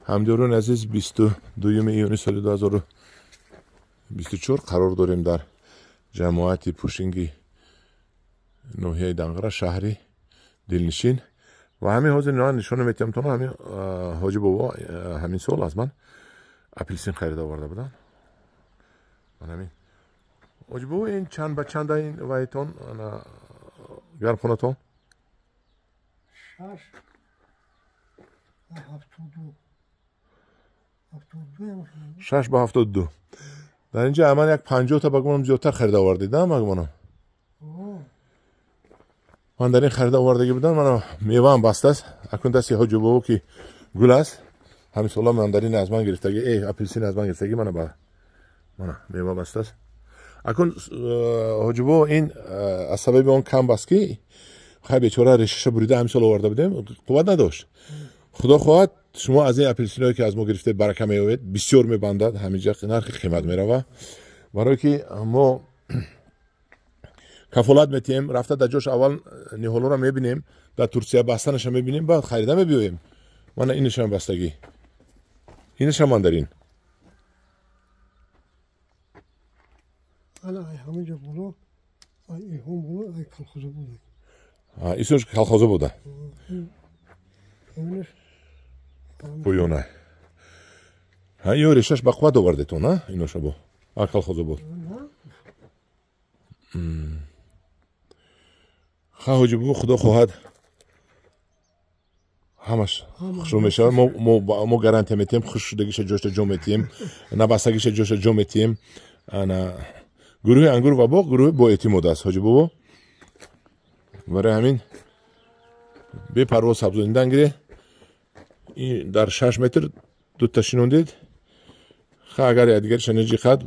Ҳамдиёрони азиз, 22 июни соли 2024 қарор дорем дар ҷамоати Пушинги ноҳияи Данғара, шаҳри Дилнишин. Ва ҳамин ҳозир ман нишона метиҳам тона, ҳамин ҳоҷи бобо ҳамин сол аз ман апелсин харида оварда буданд. Ман ҳамин ҳоҷи бобо, ин чанд ба чанда ин вайтон гармхонатон? 6 ба 72. 72. 6 ба 72. Дар инҷа ман як 50-та ба гумонам зиёдтар харида овардидам, ба гумонам. Ман дар ин харида овардагӣ будам, мана меваам бастааст. Акун дасти ҳоҷи бобо ки гул аст, ҳамин сола мандарин аз ман гирифтагӣ, апелсин аз ман гирифтагӣ, мана ба мана мева бастааст. Акун ҳоҷи бобо, ин аз сабаби он кам баст ки хай бечора решаша бурида ҳамин сол оварда будем, қувват надошт. Худо хоҳад, шумо аз ин апелсиное ки аз мо гирифтед барака меёбед, бисёр мебандад, ҳаминҷа нархи қимат мерава, барое ки мо кафолат метиҳем. Рафта дар ҷош аввал ниҳолоро мебинем, дар Турсия бастанаша мебинем, баъд харида мебиёем. Мана инашам бастагӣ, инашам мандарин. Исош колхоза буда поёна. Ё решаш ба қувват овардетон, а иноша бо а колхоза буд. Ха, ҳоҷи бобо, худо хоҳад, ҳамаш хушрӯ мешавад. Мо гарантия метиҳем, хушшудагиша ҷошта ҷо метиҳем, набастагиша ҷошта ҷо метиҳем. Ана гурӯҳи ангур ва боғ гурӯҳи боэътимод аст, ҳоҷи бобо. Барои ҳамин бепарво сабзонидан гире. Ин дар 6 метр дута шинондед. Ха, агар якдигариша неҷиқад,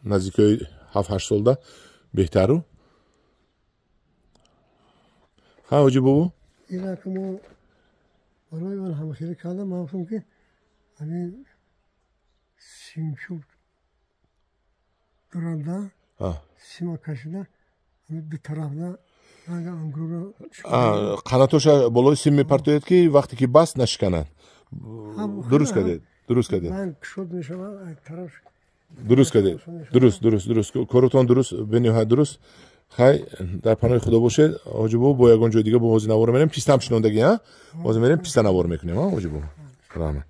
наздикиҳои 7-8 солда беҳтару. Ха, ҳоҷи бобо. Ина ки мо барои ман ҳамхелӣ кардам, ман гуфтам ки ҳамин симчӯб дуранда сима кашида, ҳамин ду тарафда ангурро. Қанатоша болои сим мепартоед ки вақте ки баст, нашиканад. Дуруст кардед, дуруст кардед. Кушод мешавад тараф. Дуруст кардед, дуруст, дуруст, дуруст, коротон дуруст, бениҳоят дуруст. Хай, дар паноҳи Худо бошед, ҳоҷи бобо. Бо ягон ҷои дига бо ҳозир навор мерем, пистаам шинондагӣ, а ҳозир мерем, писта навор мекунем. А ҳоҷи бобо, раҳмат.